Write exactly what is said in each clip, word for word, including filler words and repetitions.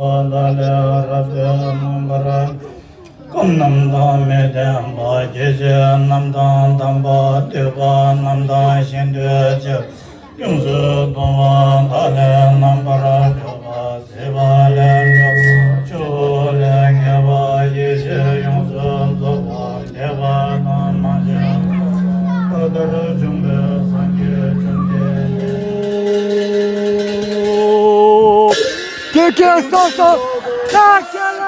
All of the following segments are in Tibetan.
ལ་ལས་རབ་ཏུ་རྣམ་པར་སྐུ་རྣམས་དང་མི་ལྡན་པ། སྐྱེ་མཆེད་རྣམས་དང་དམ་པ་འདུས་པ་རྣམས་དང་ཤིན་ཏུ་ཆེ་བ། ཡོངས་སུ་གཏོང་བ་དག་ལས་རྣམ་པར་གྲོལ་བ། སྲིད་པ་ལས་གྲོལ་བ། ཆོས་ལས་ངེས་པ། ཡེ་ཤེས་ཡོངས་སུ་རྫོགས་པ། འདས་པ་དང་མ་འདས་པ་ལ་སོགས་པ་མཐའ་ཡས་པར་བྱུང་བའི་སངས་རྒྱས་བཅོམ་ལྡན་འདས། ཀྱེ་ཀྱེ་སོ་སོ་ཁ་ཁྱེར་ལ།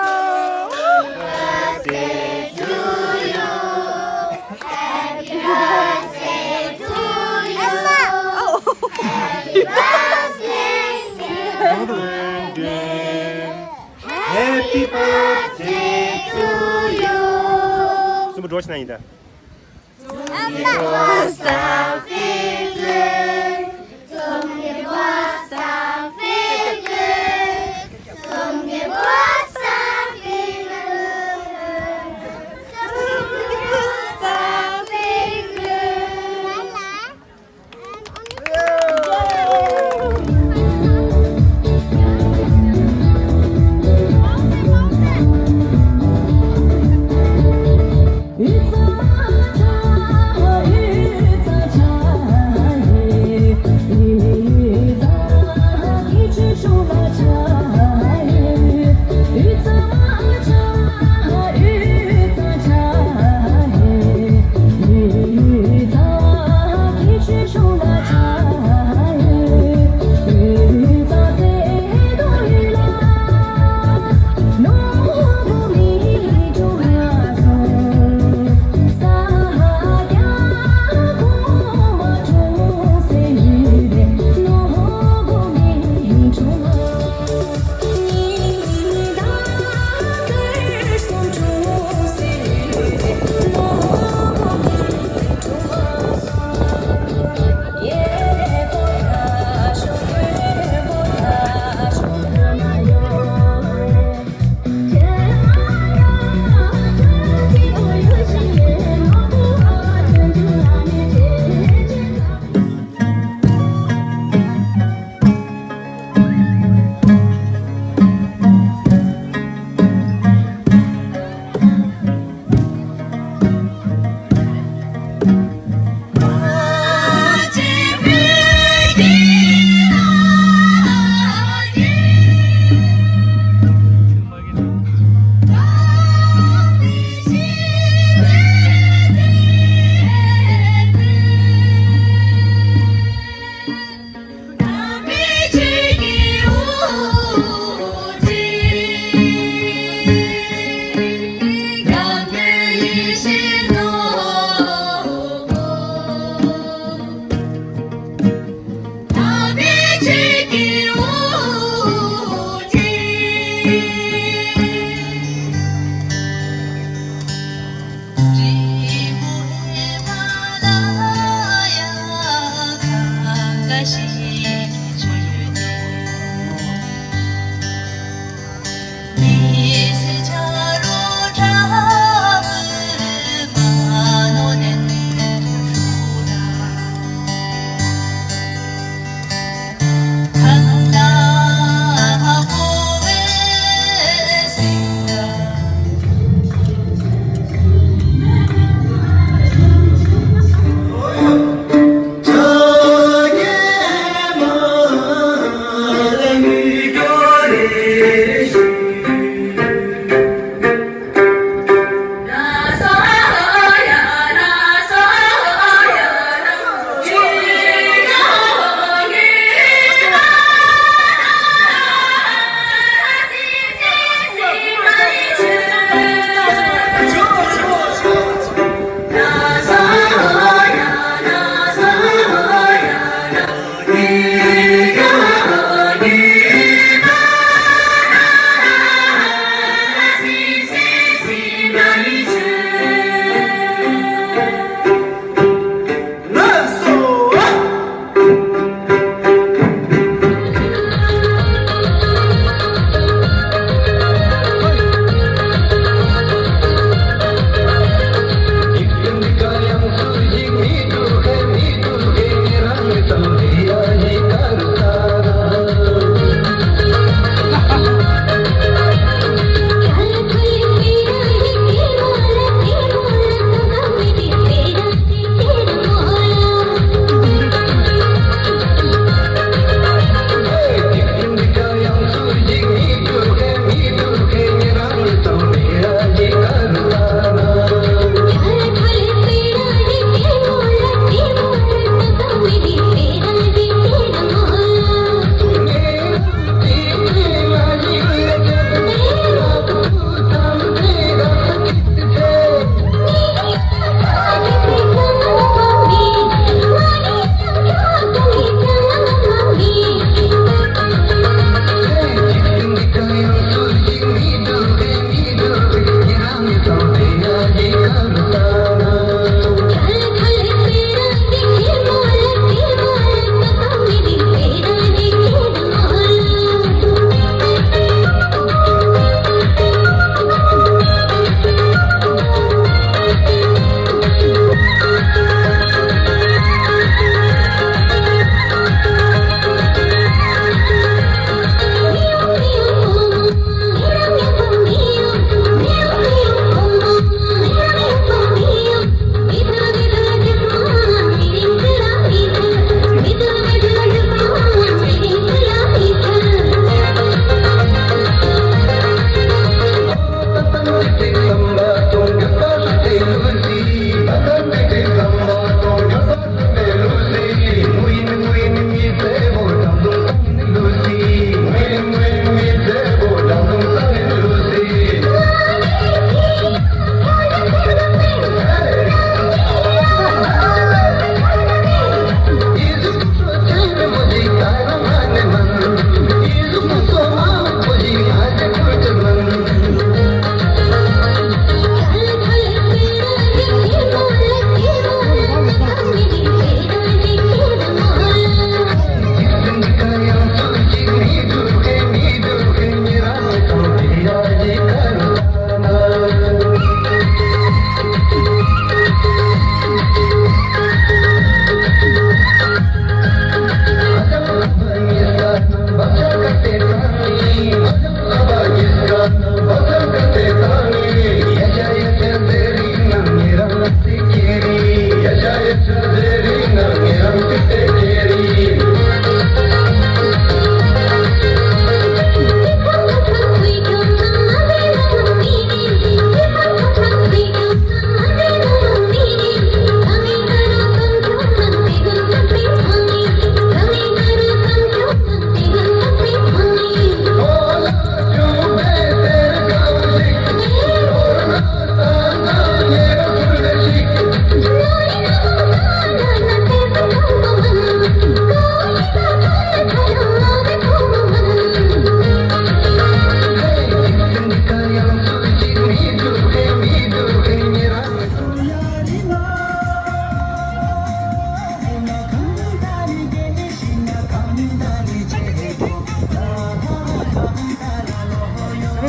Happy birthday to you. གསུམ་པོ་འགྲོ་ཕྱིན་ན་ཡིན་ད།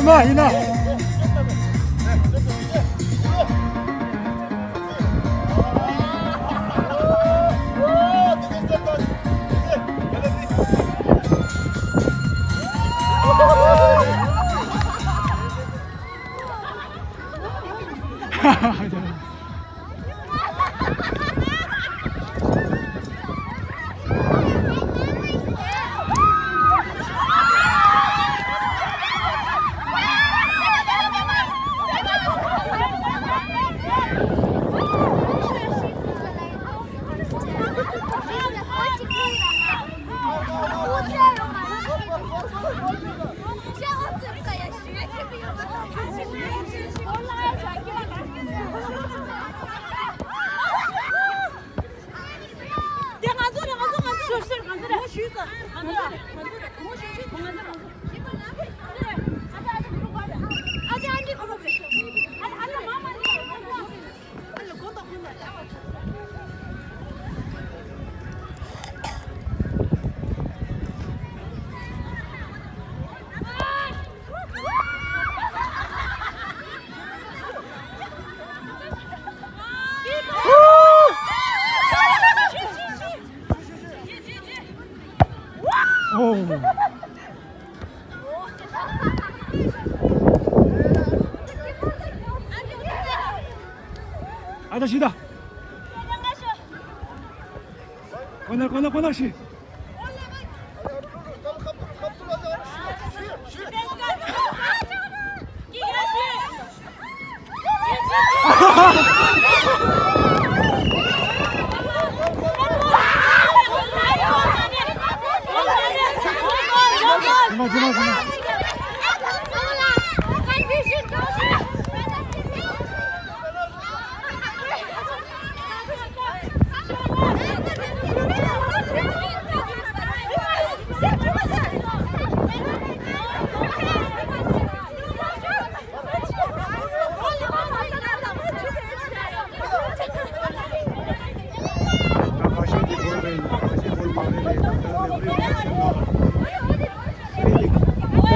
མ་ཡིན་ན། ཨ་ད་ཤི་ད། ཁོ་ན་ཁོ་ན་ཁོ་ན་ཤི།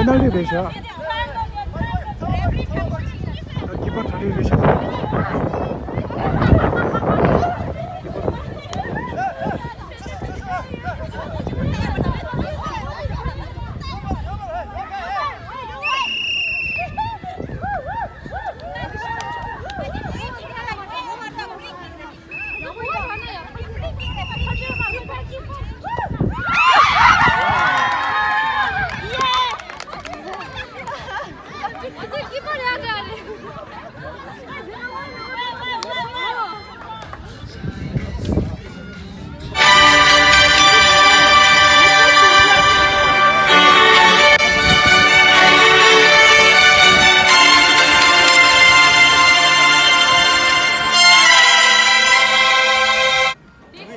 པེ་ནལ་ཊི་རེད་ཤག་ད་ཀི་པར་གྲ་སྒྲིག་རེད་ཤག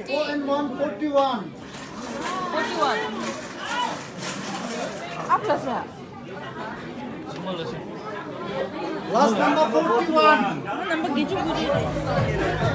Four and one, forty-one. Forty-one. Up la sa. Last number forty-one. Number gichu guri.